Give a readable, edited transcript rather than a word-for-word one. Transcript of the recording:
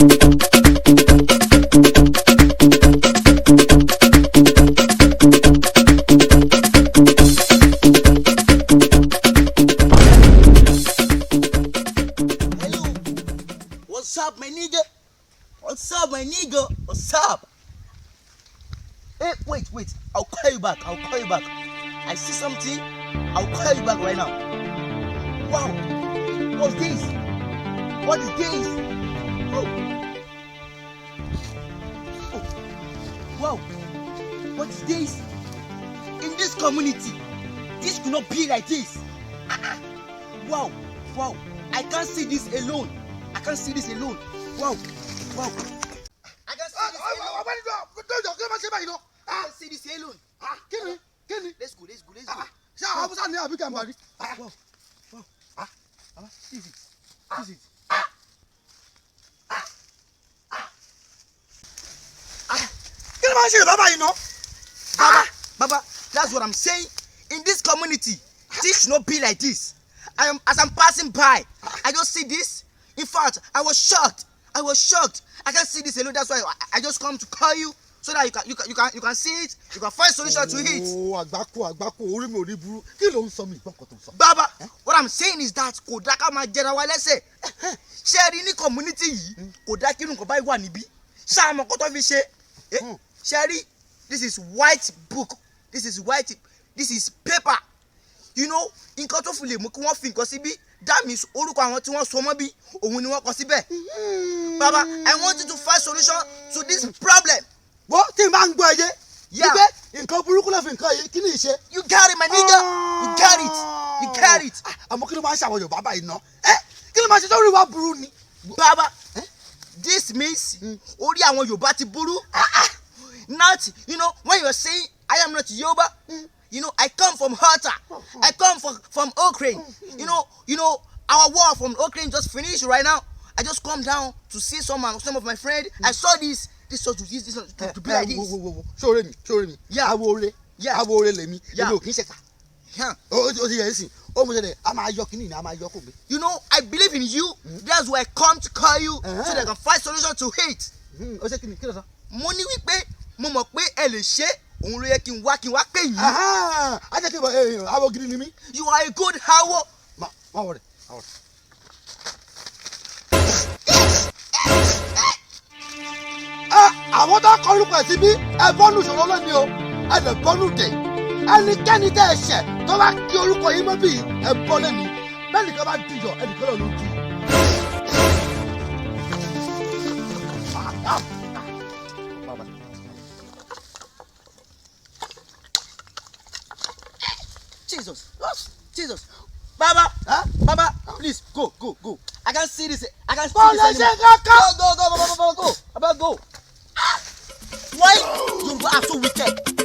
Hello. What's up, my nigga? What's up, my nigga? What's up? Hey, wait, wait. I'll call you back. I'll call you back. I see something. I'll call you back right now. Wow. What's this? What is this? Oh. Oh. Wow. What is this? In this community, this could not be like this. Ah, ah. Wow. Wow. I can't see this alone. I can't see this alone. Wow. Wow. I can't see this alone. Ọ̀gbẹ́ni jọ, kí ló máa ṣe báyìí lọ? I can't see this alone. Kí ni, kí ni? Let's go. Let's go. Let's go. Ṣé àwọn Haúsá ní àbí Gàmbàrí? Wow. Wow. Baba, this is it. This is it. Kí ló máa ń ṣe Yorùbá báyìí ná? Baba, Baba, that's what I'm saying. In this community, this should not be like this. I am as I'm passing by, I just see this. In fact, I was shocked. I was shocked. I can't see this alone. That's why I just come to call you so that you can see it. You can find solution to it. Ooo, àgbákò, àgbákò, orí mi ò ní burú. Kí ló ń sọ? Mi ìgbọ́n kan tó ń sọ. Baba, what I'm saying is that kò dá ká máa jẹra wa lẹ́sẹ̀. Ṣé ẹ rí ní community yìí, kò dá kí nǹkan báyìí wà níbí. Ṣáà mọ̀ kó tó fi ṣe. Eh, ṣé ẹ rí, this is white book. This is white, this is paper. Nǹkan tó fi lè mú kí wọ́n fi nǹkan síbí, that means orúkọ àwọn tí wọ́n so mọ́ bí, òun ni wọ́n kọ síbẹ̀. Baba, I want you to find solution to this problem. Wọ́n tí n bá ń gbọ́ ẹyẹ. Yeah. Wípé nǹkan burúkú ló fi nǹkan yìí, kí ni ìṣe? You got it, my nigga. You got it. You got it. Àmọ́ kí ló máa ń ṣe àwọn Yorùbá báyìí ná? Ẹ kí ló máa ṣe sórí wa burú ni? Baba, this means orí àwọn Yorùbá ti burú. Not, when you're saying I am not Yoruba, I come from Hota. I come from Ukraine. Our war from Ukraine just finished right now. I just come down to see some of my friend. I saw this. This to this to be like this. Wo, wo, wo, ṣóore mi, ṣóore mi. Yeah. Awo ore. Yeah. Awo ore lèmi. Yeah. Èmi ò kì í ṣe kà. Ó ti yẹ ẹ́ sìn. Ó mú ṣẹlẹ̀, a máa yọ kíní ni, a máa yọ kò gbé. I believe in you. That's why I come to call you so that I can find solution to it. Ó ṣe kíni, kí ló sọ? Mo ní wípé mo mọ̀ pé ẹ lè ṣe, òun ló yẹ kí n wá pè yín. Á jẹ́ kí n awo gidi ni mí. You are a good awo. Má má wọrẹ, má wọrẹ. Àwọn tó kọ orúkọ ẹ̀ síbí, ẹ bọ́nù ìṣòro lónìí o, ẹ lè bọ́nù dè. Ẹnikẹ́ni tẹ́ ẹ ṣẹ̀ tó bá kí orúkọ yìí mọ́ bí, ẹ bọ́ lẹ́nu bẹ́ẹ̀ nìkan bá dìjọ, ẹnìkan náà ló ń di. Ah, ah. Bàbá. Jesus. Jesus. Baba. Huh? Baba, please go, go, go. I can't see this. I can't see Bọ́ọ̀lù this ṣe anymore. kankan. Go, go, go, Baba, Baba, go. Baba, go. Ah! Why Yoruba are so wicked?